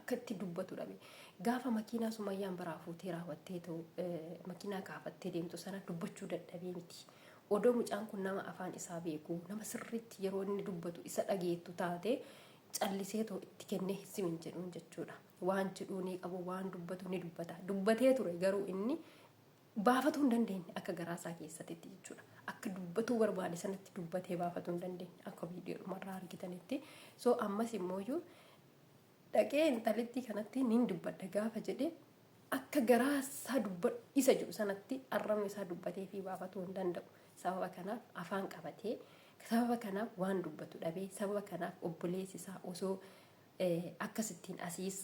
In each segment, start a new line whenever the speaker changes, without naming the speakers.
Akka itti dubbatu dhabe. Gaafa makiinaa Sumayyaan biraa fuutee raawwattee ta'u makiinaa kaafattee deemtu sana dubbachuu dadhabee miti. Odoo mucaan kun nama afaan isaa beeku, nama sirriitti yeroo inni dubbatu isa dhageettu taate callisee too itti kennee simin jedhuun jechuudha. Waan jedhuu ni qabu, waan dubbatu ni dubbata. Dubbatee ture garuu inni baafatuu hin dandeenye akka garaa isaa keessatti jechuudha. Akka dubbatuu barbaade sanatti dubbatee baafatuu hin dandeenye akka viidiyoodhumarraa argitanitti. So ammas immooyyuu dhaqee intalittii kanatti nin dubbadha gaafa jedhe akka garaa isaa dubbadhu isa jedhu sanatti arrabni isaa dubbatee fi baafatuu hin danda'u. Sababa kanaaf afaan qabatee, sababa kanaaf waan dubbatu dhabee, sababa kanaaf obboleessi isaa osoo akkasittiin asiis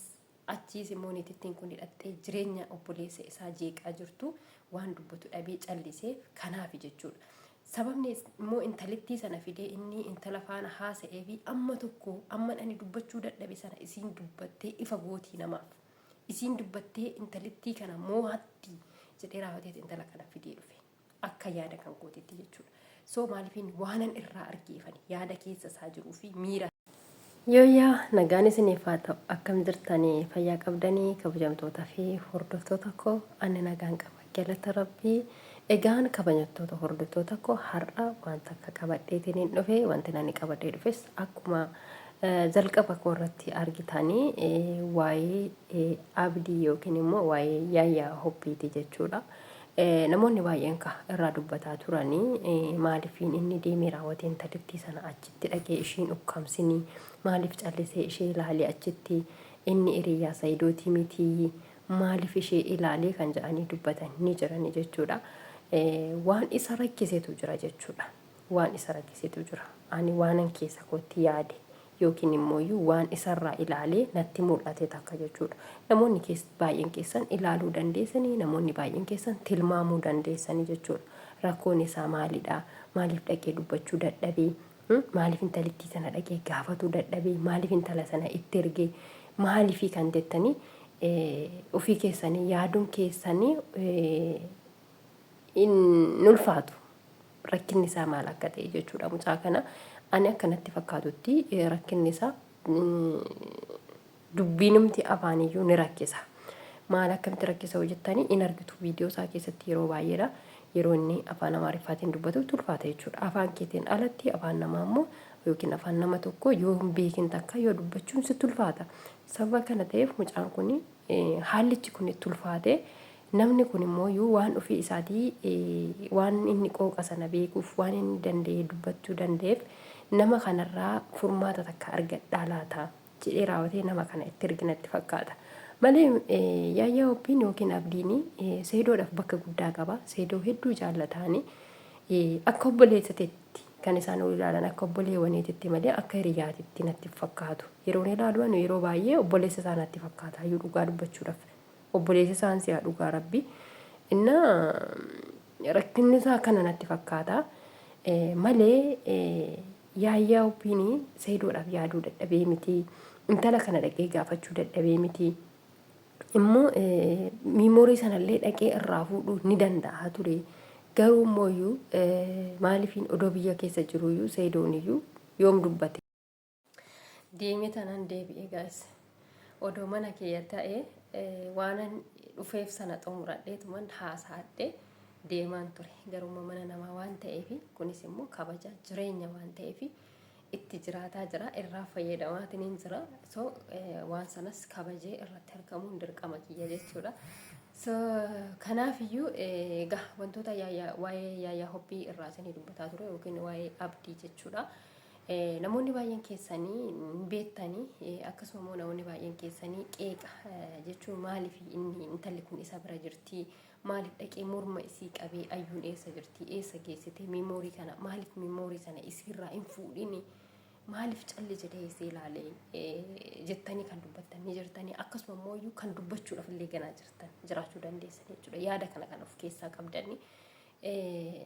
achiis immoo niitittiin kun hidhattee jireenya obboleessa isaa jeeqaa jirtu waan dubbatu dhabee callisee kanaafi jechuudha. Sababni immoo intalittii sana fidee inni intala faana haasa'ee fi amma tokko amma ani dubbachuu dadhabe sana isiin dubbattee ifa gootii namaaf. Isiin dubbattee intalittii kana moo'atti jedhee raawwateet intala kana fidee dhufe. Akka yaada kan kootitti jechuudha. So maaliifin waanan irraa argeefani yaada keessa isaa jiruu fi miira. Yooyyaa nagaan isiniif haa ta'u akkam jirtanii fayyaa qabdanii kabajamtoota fi hordoftoota koo ani nagaan qaba galata rabbii egaan kabajamtoota hordoftoota koo har'a wanta akka qabadheetiin hin dhufe wanti ani qabadhee dhufes akkuma jalqaba koo irratti argitanii waa'ee abdii yookiin immoo waa'ee yaayyaa hoppiiti jechuudha. Namoonni baay'een ka irraa dubbataa turanii maalifiin inni deemee raawwatee intalittii sana achitti dhaqee ishiin ukkaamsinii maaliif callisee ishee ilaalee achitti inni hiriyyaa Sayidootii mitii maaliif ishee ilaalee kan jedhanii dubbatan ni jirani jechuudha. Waan isa rakkisetu jira jechuudha. Waan isa rakkisetu jira. Ani waanan keessa kootti yaade yookiin immooyyuu waan isarraa ilaalee natti mul'ate takka jechuudha. Namoonni baay'een keessan ilaaluu dandeessanii, namoonni baay'een keessan tilmaamuu dandeessanii jechuudha. Rakkoon isaa maalidha? Maaliif dhaqee dubbachuu dadhabee? Maaliif intalittii sana dhaqee gaafatuu dadhabee? Maaliif intala sana itti ergee? Maaliifii kan jettanii ofii keessanii yaaduun keessanii hin ulfaatu. Rakkinni isaa maal akka ta'e jechuudha mucaa kana. Ani akka natti fakkaatutti rakkinni isaa dubbiinumti afaaniyyuu ni rakkisa. Maal akkamitti rakkisa hoo jettanii in argitu viidiyoo isaa keessatti yeroo baay'eedha. Yeroo inni afaan Amaariffaatiin dubbatu ulfaata jechuudha. Afaan keetiin alatti afaan namaa immoo yookiin afaan nama tokko yoo hin beekin takka yoo dubbachuun sitti ulfaata. Sababa kana ta'eef mucaan kun haallichi kun itti ulfaate namni kun immoo iyyuu waan ofii isaatii waan inni qooqa sana beekuuf waan inni danda'ee dubbachuu danda'eef nama kanarraa furmaata takka argadhaa laata jedhee raawwatee nama kana itti erge natti fakkaata. Malee Yaayyaa Hoppiin yookiin Abdiin Seedoodhaaf bakka guddaa qaba. Seedoo hedduu jaallataani. Akka obboleessateetti kan isaan ol ilaalan akka obboleewwaniititti malee akka hiriyaatitti natti hin fakkaatu. Yeroon ilaalu ani yeroo baay'ee obboleessa isaa natti fakkaata iyyuu dhugaa dubbachuudhaaf. Obboleessa isaan si'a dhugaa rabbi. Innaa rakkinni isaa kana natti fakkaata. Malee Yaayyaa Hoppiin Seedoodhaaf yaaduu dadhabee miti. Intala kana dhaqee gaafachuu dadhabee miti. Immoo miimoorii sanallee dhaqee irraa fuudhuu ni danda'a ture. Garuu immoo iyyuu maaliifiin odoo biyya keessa jiruyyuu Seedoon iyyuu yoom dubbate. Deemee tanan deebi'e guys. Odoo mana kiyya ta'e waanan dhufeef sana xumuradheetuman haasa'adhe deemaan ture. Garuu mana namaa waan ta'eef kunis immoo kabaja jireenya waan ta'eef itti jiraataa jira irraa fayyadamaatiniin jira. So waan sanas kabajee irratti argamuun dirqama kiyya jechuudha. So kanaafiyyuu egaa wantoota waa'ee yaayyaa hoppii irraa isinii dubbataa ture yookiin waa'ee abdii jechuudha. Namoonni baay'een keessanii hin beektanii akkasuma immoo namoonni baay'een keessanii qeeqa jechuun maaliif inni intalli kun isa bira jirti maaliif dhaqee morma isii qabee ayyuun eessa jirti eessa geessite miimoorii kana maaliif miimoorii sana isiirraa hin fuudhini maaliif calli jedhee isii ilaale jettanii kan dubbattan ni jirtanii akkasuma immoo iyyuu kan dubbachuudhaaf illee ganaa jirtan jiraachuu dandeessan jechuudha yaada kana kan of keessaa qabdanii.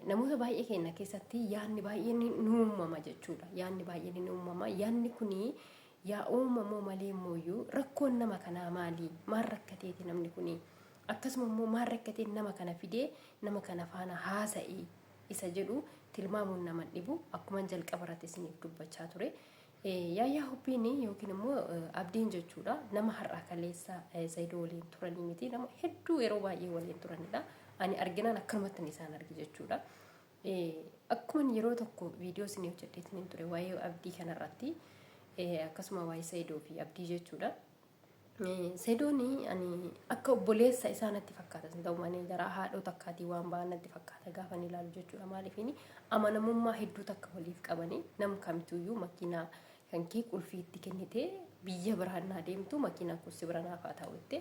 Namoota baay'ee keenya keessatti yaadni baay'een ni uumama jechuudha. Yaadni baay'een ni uumama. Yaadni kuni yaa uumamoo malee immoo rakkoon nama kanaa maali? Maal rakkateeti namni kuni? Akkasuma immoo maal rakkatee nama kana fidee nama kana faana haasa'e isa jedhu tilmaamuun nama dhibu akkuma jalqaba irratti isiniif dubbachaa ture. Yaayyaa Hubbiin yookiin immoo Abdiin jechuudha nama har'aa kaleessa Zayidoo waliin turanii miti nama hedduu yeroo baay'ee waliin turanidha. Ani arginaan akkanumatti isaan arge jechuudha. Akkuma yeroo tokko viidiyoo isin hojjedheetiin ture waa'ee Abdii kanarratti akkasuma waa'ee Zayidoo fi Abdii jechuudha. Sedoon ani akka obboleessa isaa natti fakkaata. Sin ta'u malee garaa haadhoo takkaatii waan ba'an natti fakkaata gaafa inni ilaalu jechuudha. Maaliif inni amanamummaa hedduu takka waliif qabanii nam kamituyyuu makiinaa kan kee qulfii itti kennitee biyya biraan naa deemtu makiinaa kun si bira naaf haa ta'u jettee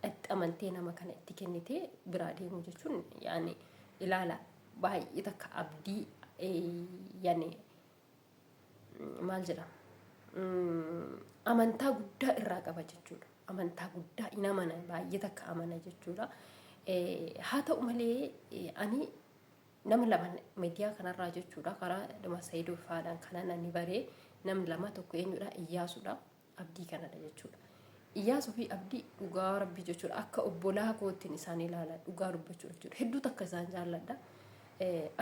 itti amantee nama kana itti kennitee biraa deemuu jechuun yaani ilaala baay'ee takka abdii yaani maal jedhama amantaa guddaa irraa qaba jechuudha. Amantaa guddaa in amana baay'ee takka amana jechuudha. Haa ta'u malee ani nama lama miidiyaa kanarraa jechuudha karaa dhuma Sayidoo faadhaan kanan ani baree namni lama tokko eenyudha Iyyaasuudha Abdii kanadha jechuudha. Iyyaasuu fi Abdii dhugaa rabbii jechuudha akka obbolaa koottiin isaan ilaala dhugaa dubbachuudha jechuudha. Hedduu takka isaan jaalladha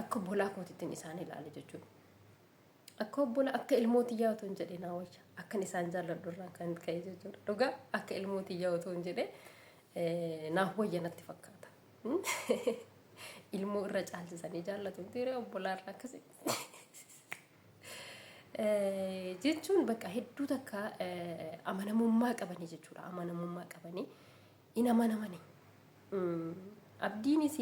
akka obbolaa kootittiin isaan ilaala jechuudha. Akka obbola akka ilmoo tiyyaa otoo hin jedhee naa wayya. Akkan isaan jaalladhu irraan kan ka'e jechuudha. Dhugaa akka ilmoo tiyyaa otoo hin jedhee naaf wayya natti fakkaata. Ilmoo irra caalchisanii jaallatu miti obbolaa irraa akkasii. Jechuun bakka hedduu takka amanamummaa qabanii jechuudha. Amanamummaa qabanii hin amanamanii. Abdiinis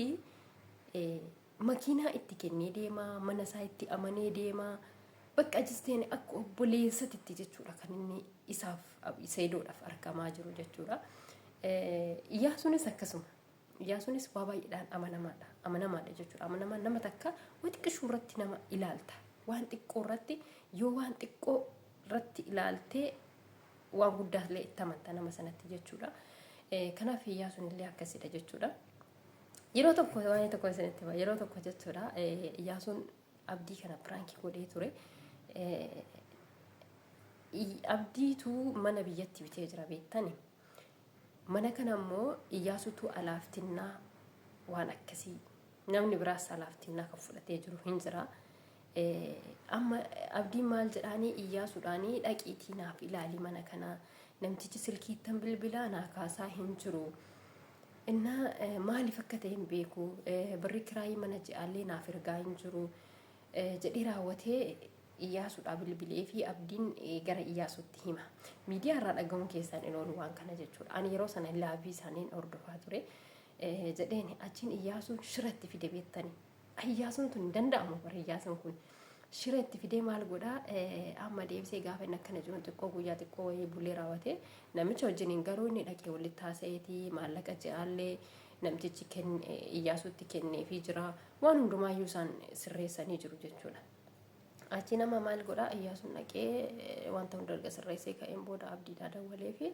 Makiinaa itti kennee deema, mana isaa itti amanee deema. Bakka ajisteen akka obboleessatitti jechuudha kan inni isaaf Sayidoodhaaf argamaa jiru jechuudha. Iyyaasuunis akkasuma. Iyyaasuunis waa baay'eedhaan amanamaadha. Amanamaadha jechuudha. Amanamaan nama takka waa xiqqishuu irratti nama ilaalta. Waan xiqqoo irratti yoo waan xiqqoo irratti ilaaltee waan guddaa illee itti amanta nama sanatti jechuudha. Kanaaf Iyyaasuun illee akkasidha jechuudha. Yeroo tokko waan tokko isinitti hima. Yeroo tokko jechuudha Iyyaasuun abdii kana piraankii godhee ture. Abdiitu mana biyyatti bitee jira beektani. Mana kana immoo Iyyaasutu alaaftinnaa waan akkasii namni biraas alaaftinnaa kan fudhatee jiru hin jira. Amma abdiin maal jedhaanii Iyyaasuudhaanii dhaqiitii naaf ilaali mana kana namtichi silkiittan bilbilaa naa kaasaa hin jiru. Innaa maaliif akka ta'e hin beeku. Birri kiraayii mana ji'aallee naaf ergaa hin jiru jedhee raawwatee Iyyaasuudhaa bilbilee fi Abdiin gara Iyyaasuutti hima. Miidiyaa irraa dhaga'uun keessaan hin oolu waan kana jechuudha. Ani yeroo sana laabii isaaniin hordofaa ture jedheen achiin Iyyaasuun shira itti fide beektani. Iyyaasuun tun hin danda'amu bara Iyyaasuun kun. Shira itti fidee maal godhaa amma deebisee gaafa inni akkana jiru xiqqoo guyyaa xiqqoo wayii bulee raawwatee namicha wajjiniin garuu inni dhaqee walitti haasa'eeti maallaqa ji'aallee namtichi Iyyaasuutti kenneefii jira waan hundumaayyuu isaan sirreessanii jiru jechuudha. Achi nama maal godhaa Iyyaasuun dhaqee wanta hunda erga sirreessee ka'een booda abdiidhaa dawwalee fi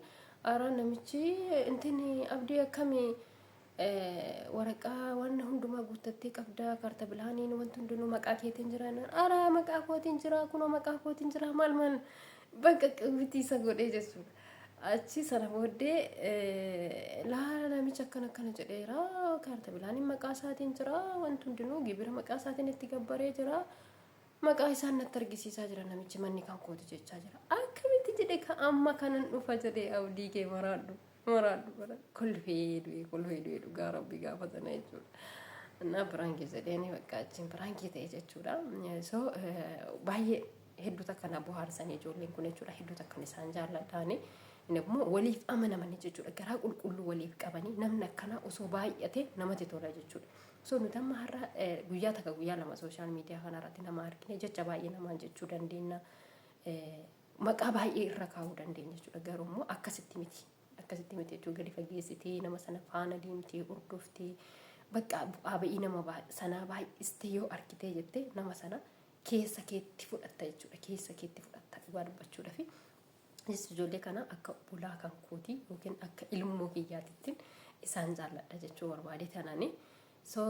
ara namichi intini abdii akkamii Waraqaa waan hundumaa guuttattee qabda kaarta bilaaniin wanti hundinuu maqaa keetiin jira jennaan ara maqaa kootiin jira kunoo maqaa kootiin jira maal maal bakka qawwitii isa godhee jechuudha. Achi sana booddee laala namichi akkana akkana jedheera kaarta bilaaniin maqaa isaatiin jira wanti hundinuu gibira maqaa isaatiin itti gabbaree jira. Maqaa isaan natti argisiisaa jira namichi manni kan kooti jechaa jira. Akkamitti jedhe ka amma kanan dhufa jedhee abdii kee maraadhu. Maraadhu bara kolfee du'e kolfee du'e dhugaa rabbi gaafa sana jechuudha. Innaa piraankii jedheeni bakka achiin piraankii ta'e jechuudha. So baay'ee hedduu takka na bohaarsanii ijoolleen kun jechuudha. Hedduu takka isaan jaalladhaani. Inni immoo waliif amanamanii jechuudha. Garaa qulqulluu waliif qabanii namni akkanaa osoo baay'ate namatti tola jechuudha. So nuti amma har'a guyyaa takka guyyaa lama sooshaal miidiyaa kanarratti nama argine jecha baay'ee namaan jechuu dandeenya. Maqaa baay'ee irra kaa'uu dandeenya jechuudha. Garuu immoo akkasitti miti. Akkasitti miti jechuudha. Gadi fageessitee nama sana faana deemtee hordoftee bakka bu'aa ba'ii nama sanaa baay'istee yoo argitee jettee nama sana keessa keetti fudhatta jechuudha. Keessa keetti fudhatta dhugaa dubbachuudhafi. Anis ijoollee kana akka obbolaa kan kootii yookiin akka ilmoo kiyyaatittiin isaan jaalladha jechuu barbaade tanani. So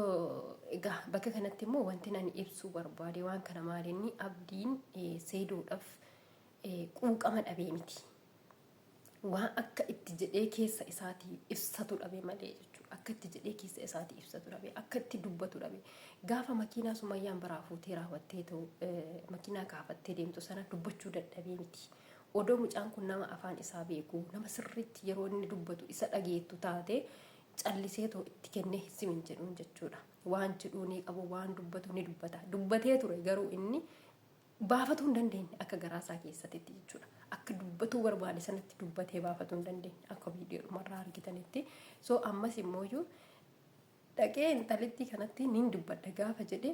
egaa bakka kanatti immoo wanti ani ibsuu barbaade waan kana maalinni abdiin seedoodhaaf quuqama dhabee miti. Waan akka itti jedhee keessa isaatii ibsatu dhabee malee jechuudha. Akka itti jedhee keessa isaatii ibsatu dhabe. Akka itti dubbatu dhabe. Gaafa makiinaa Sumayyaan biraa fuutee raawwattee ta'u makiinaa kaafattee deemtu sana dubbachuu dadhabee miti. Odoo mucaan kun nama afaan isaa beeku, nama sirriitti yeroo inni dubbatu isa dhageettu taate, callisee too itti kennee simin jedhuun jechuudha. Waan jedhuu ni qabu, waan dubbatu ni dubbata. Dubbatee ture, garuu inni baafatuu hin dandeenye akka garaa isaa keessatti jechuudha. Akka dubbatuu barbaade sanatti dubbatee baafatuu hin dandeenye akka viidiyoodhumarraa argitanitti. So ammas immooyyuu dhaqee intalittii kanatti nin dubbadha gaafa jedhe,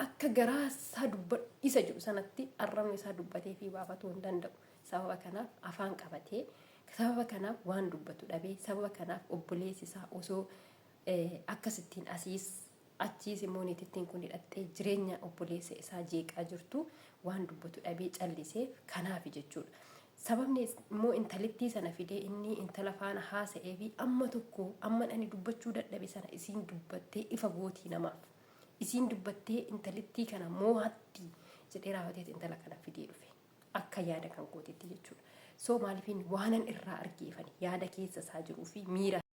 akka garaa isaa dubbadhu isa jedhu sanatti arrabni isaa dubbatee fi baafatuu hin danda'u. Sababa kanaaf afaan qabatee, sababa kanaaf waan dubbatu dhabee, sababa kanaaf obboleessi isaa osoo akkasittiin asiis achiis immoo niitittiin kun hidhattee jireenya obboleessa isaa jeeqaa jirtu, waan dubbatu dhabee callisee kanaaf jechuudha. Sababni immoo intalittii sana fidee inni intala faana haasa'ee fi amma tokko amma ani dubbachuu dadhabe sana isiin dubbattee ifa gootii namaaf. Isiin dubbattee intalittii kana moo'atti jedhee raawwateet intala kana fidee dhufe. Akka yaada kan kootitti jechuudha. So maaliifin waanan irraa argeefani yaada keessa isaa jiruu fi miira